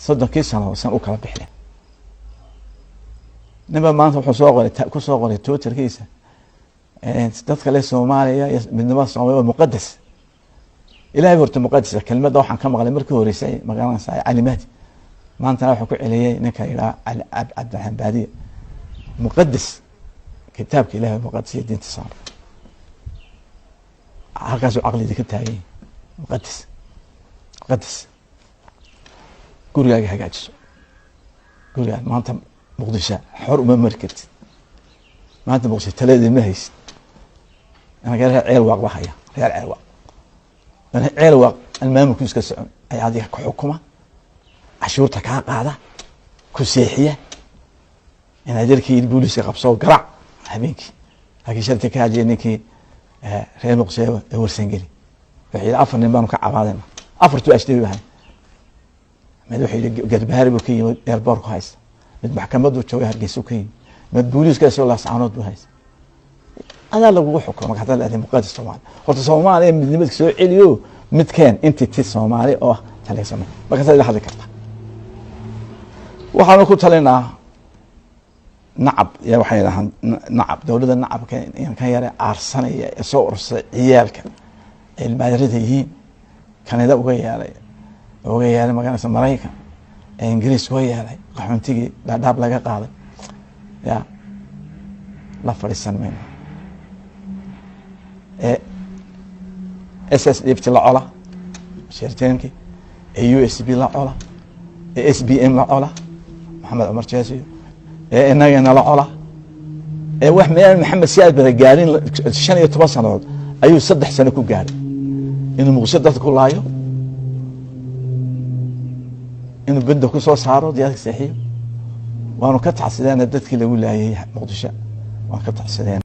30kii sano san u kala bixleen. Ninba maanta wuxuu soo qoray, kusoo qoray Twitterkiisa, dadka le Soomaaliya iyo midnimada Soomaliya waa muqadas. Ilahay horta muqadasa. Kelmadda waxaan ka maqlay markii horeysay, magaranaysa, Cali Mahdi. Maantana wuxuu ku celiyey ninka yidhaha Cali Cabdiraxmaan Baadiye. Muqadas, kitaabka Ilahay muqadas iyo diinta islaamka, halkaasuu caqlidi ka taagan yahay. Muqadas, muqadas. Gurigaaga hagaajiso, gurigaaga. Maanta Muqdisho xor uma mari kartid. Maanta Muqdisho taladeed ma haysid. Anaga reer Ceel Waaq ba haya, reer Ceel Waaq, Ceel Waaq almaamulku iska socon ayaa adiga ku xukuma, cashuurta kaa qaada, ku seexiya, inaad yarkii booliska qabsoo garaac habeenkii. Laakiin sharti ka hadliya ninkii reer Muqdisho ee Warsangeli wuxuu yihi afar nin baanu ka cabaadayna, afartuu ajnabi bahay. Mid wuxuu yihi Garbaari buu ka yimid, airport ku haysta. Mid maxkamaduu joogay, Hargeysa ka yimid. Mid booliiska isagoo Laascaanood buu haysta. Adaa lagugu xukumo. Marka haddaad leedahay muqadas Soomaaliya, horta Soomaaliya midnimadka soo celiyo, midkeen entity Soomaali oo ah taliya, markaasaad ila hadli karta. Waxaanu ku talinaa nacab ya, waxay dhahaan nacab, dowladda nacabka kan yare aarsanaya ee soo urursaday ciyaalka ay ilmaadarada yihiin, Kanada uga yeelay, uga yeelay magaranaysa Maraykan, ee Ingiriis uga yeelay, qaxoontigii Dhaadhaab laga qaaday, ya la fadhiisan mayno. Ee SSDF la cola sheerteenki, ee USP la cola, ee SPM la cola, Maxamed Cumar Jeesiyo, ee inagana la cola, ee wax meel Maxamed Siyaad Bare gaarin 15 sanadood ayuu 3 sano ku gaaray, inuu Muqdisho dadka ku laayo, inuu benda ku soo saaro, diyaarka seexiyo. Waanu ka tacsideena dadkii lagu laayay Muqdisho, waan ka tacsideen.